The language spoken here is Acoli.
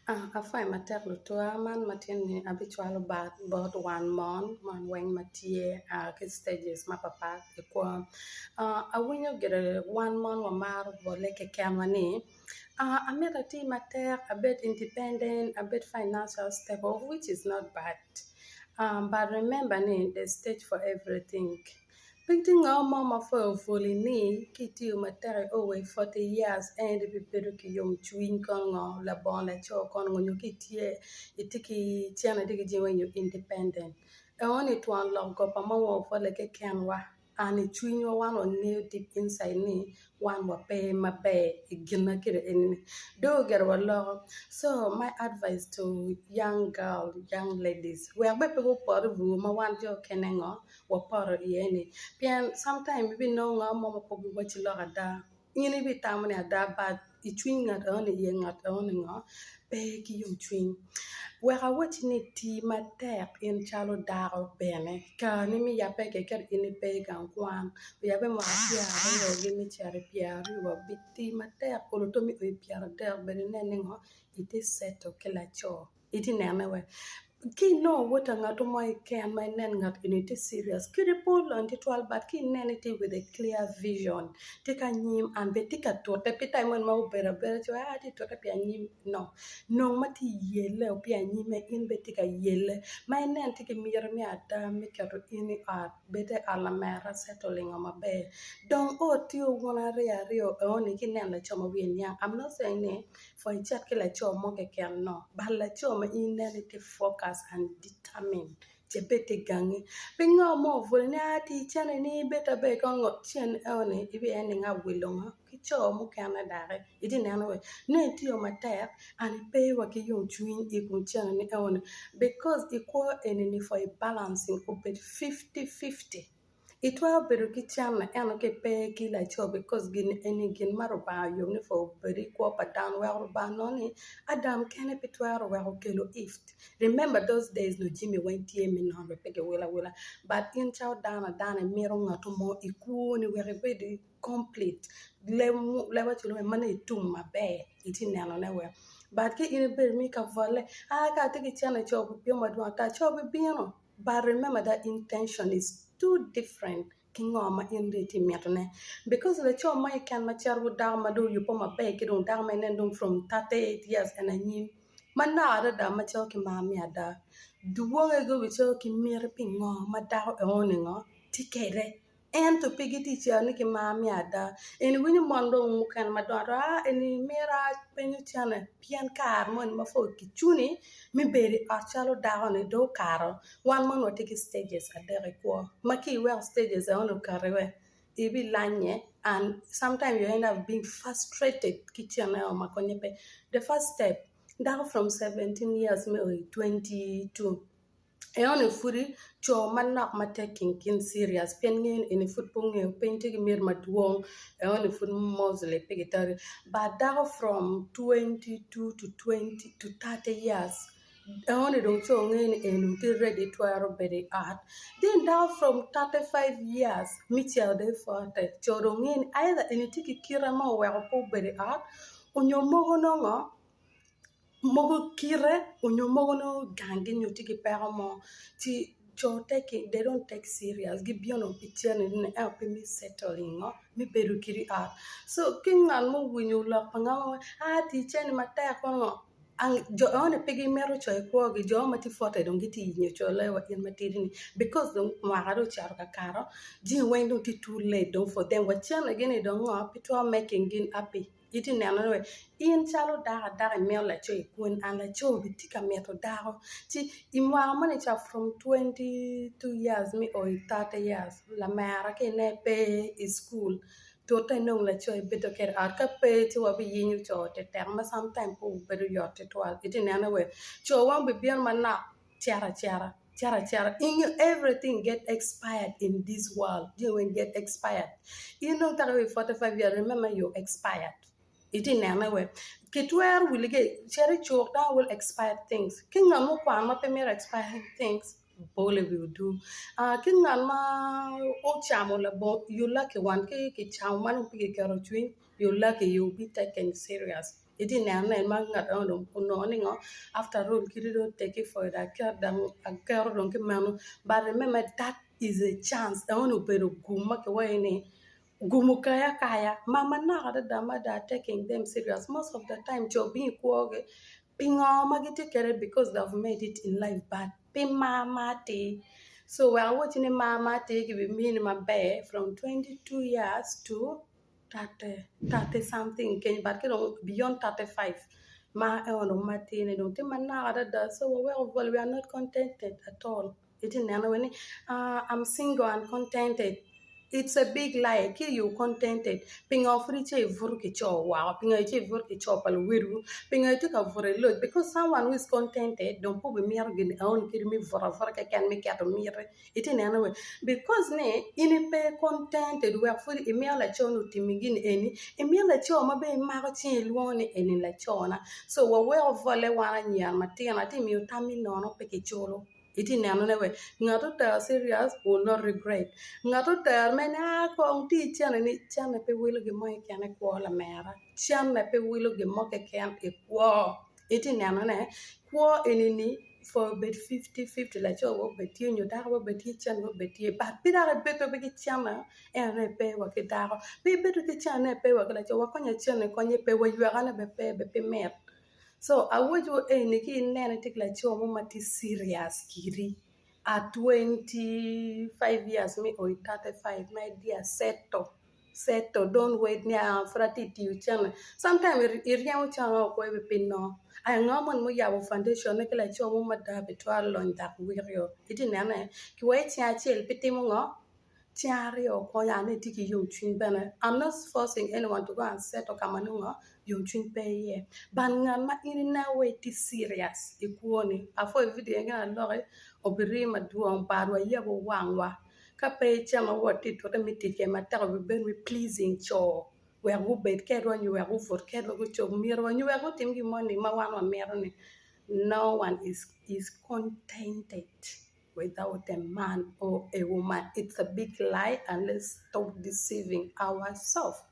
Apwoyo matek lutua man matye ni abicwalo bat bot wan mon wan weng matye ki stages mapatpat i kwo awinyo gire wan mon wamaro bole kekenwa ni amito ati matek abed independent abed financial stable which is not bad but remember ni there is stage for everything. Pe tye ngat mo ma pwoyo pwoli ni ka itiyo matek io wa i forty years en aye ibibedo ki yomcwiny kono ngo labongo laco kono ngo nyo ka itye itye ki cente itye ki jami weng you independent enoni twon lok goba ma wapwole kekenwa and i cwinywa wan wangeyo deep inside ni wan wape maber i gin ma kiti eni-ni dong gire waloko so my advice to young girl young ladies wek bene pe gupot i bur ma wan jo okene ngo wapoto iye ni pien sometime ibinongo ngat mo ma pe obiwacci lok ada in ibitamo ni ada but i cwiny ngat enoni iye ngat enoni ngo pe ki yomcwiny wek awacci ni ti matek in calo dako bene kareni me yabbe keken in ipe i gang kwan oyabbe mwaka pyeraryo me cito i pyeraryo wa abic ti matek olo to me o i pyeradek bene inen ni ngo itye settle ki laco. Itye nene wek ki inongo wot pa ngat mo keken ma inen ngat eni tye serious kadi pe olony tutwal but ki inene tye with a clear vision tye ki anyim and bene tye ka tute pe time moni ma obedo abeda ci waci atye ka tute pi anyim no nong ma tye ka yelle pi anyimme in bene itye ka yelle ma inen tye ki miti me ada me keto in i ot bed i ot lamera settling maber dong otye wun aryo aryo enoni ki ineno laco ma wiye niang I'm not saying ni Pwony icit ki laco mo keken no but laco ma in ineno ni tye focus and determine ce bed tye gangi pingo mo obwoli ni aa ti cene ni bed aber kong ngo cen eno ni ibiye ni nga wilo ngo ki co mukene doki itye neno wee nongo itiyo matek and ipe wa ki yomcwiny i kom cene ni eno ni because i kwo eni ni for i balancing obed fifty fifty. Itwero bedo ki cente ento ka ipe ki laco because gin eni gin ma Lubanga oyubo ni pud obed i kwo pa dano weko Lubanga nongo ni Adam kene pe twero weko kelo Eve remember those days nongo jami weng tye me nono pe kiwilo awila but in calo dano adana imito ngat mo i kwoni wek ibed complete leb acel ma nongo itum maber itye nenone wek but ka in ibedo ni ka bwole aa ka atye ki cente co bibino madwong ata co bibino. But remember that intention is too different ki ngo ma in dong itye mitone because laco mo keken ma cito ki dako ma dong oyubbe maber ki dong dako ma inen dong from 38 years en anyim manok adada ma cito ki mar me ada dwonge gubicito ki miti pi ngo ma dako enoni ngo tye kwede. Ento pe gitye ka cito ni ki mar me ada. Eni winyo mon dong mukene madongo adonga aa eni mita penyo cene pien kare moni ma pud kicuni me bedo i ot calo dako-ni dong okato wan mono watye ki stages adek i kwo ma ka iweko stages enoni okati wek ibilanye and sometime you end up being frustrated ki ceneo ma konye pe. The first step dako from 17 years me o i 22 Enoni pud co manok ma taking gin serious pien ngeyo ni eni pud pe ongeyo piny tye ki miti madwong enoni pud mostly pe giteri but dako from 22 to 20 to 30 years enoni dong co ngeyo ni eni dong tye ready twero bedo i ot then dako from 35 years me cito dong i 40 co dong ngeyo ni either eni tye ki kite ma oweko pe obedo i ot onyo mogo nongo Mogo kite onyo mogo nongo ganggi nyo tye ki peko mo ci co teki they don't take serious gibino pi cente ni ento pe me settling ngo me bedo kede i ot so ki ngat ma owinyo lok pa ngat mo aa ti cente matek kono jo enoni pe gimito co i kwogi jo ma tye pwote dong gitye ka yenyo co loyo wa in matidi ni because dong mwaka dong ocito kakaro jami weng dong tye too late dong for them wa cente gi ni dong ngo pe twero making gin happy. Itye neno ni in calo dako adaka imito laco i kwoni and laco bene tye ka mito dako ci i mwaka moni ca from 22 years me o i 30 years lamera ka ine pe i cukul tute inong laco ibedo kwede i ot ka pe ci wabiyenyo co tetek ma sometime pe obedo yot tutwal itye neno wek co weng obibino manok cito acita cito acita inge everything get expired in this world jami weng get expired in dong taka i 45 years remember you expired itye nene wek kitwero wili ki cit i cuk dano will expired things ki ngat ma okwano ma pe mito expired things bol i wi odur ki ngat ma ocamo labongo you lucky one ki kicamo ma dong pe kiketo cwiny you lucky you will be taken serious. Itye neno ne ma ngat eno dong onongo ni ngo after all kite dong oteggi pud aketo dong ki meno but remember that is a chance enoni obedo gum ma kiwaco ni gum okayi akaya ma manok adada ma they are taking them serious most of the time co bino i kwogi pingo ma gitye kwede because they have made it in life but pe mar ma atir so wek awacci ni mar ma atir kibimini maber from 22 years to 30 something keny but ki dong beyond 35 ma eno dong matir ni dong tye manok adada so waweko bwol we are not contented at all itye neno wai ni I'm single and contented it's a big lie ki you contented pingo pud icito ibuto ki co woko pingo icito ibuto ki co pa luwotwu pingo itye ka buto i loc because someone who is contented dong pe obimito gin enoni kadi me buto abuta keken me keto miti Itye neno we? Because ni in ipe contented wek pud imito laco ni otimi gin eni, imito laco ma bene imako cinge ilwongo ni eni lacona. So waweko bwole wan anyira matino atye miyo tam ni nono pe kiculo. Itye neno ne we? Ngat otero serious will not regret. Ngat otero mere ni aa kong ti icene ni cene pe wilo gin mo keken i kwo lamera, cene pe wilo gin mo keken i kwo. Itye neno ne kwo eni ni for obed 50 50 laco bene obed tye nyo dako bene obed tye cene bene obed tye but pe dok ibedo pe ki cene ento ni pe wa ki dako pe ibedo ki cene pe wa ki laco wa konyo cene konye pe wa ywekane bene pe bene pe mit so awaco eni ki ineno itye ki laco mo ma tye serious kidi at 25 years me o i 35 ma idye settle Settle don't wait ni aa pud atye tiyo cene sometime iryemo cene woko kwo pi nongo aye ngo moni muyabo foundation ne ki laco mo mada pi twero lony dok wikio itye nene ki wai ceng acel pe timo ngo ceng aryo konyo ane itye ki yomcwiny bene I'm not forcing anyone to go and settle ka ma nongo yomcwiny pe iye but ngat ma in ineno wai itye serious i kwoni apwoyo video eni aloki obirii madwong but wayabo wangwa. Ka pe icamo wot ki i tute me tic kwede matek obibedo me pleasing co wek gubed kedwa nyo wek gubut kedwa gucob mitiwa nyo wek gutim gin moni ma wan wamito ni no one is is contented without a man or a woman it's a big lie and let's stop deceiving ourselves.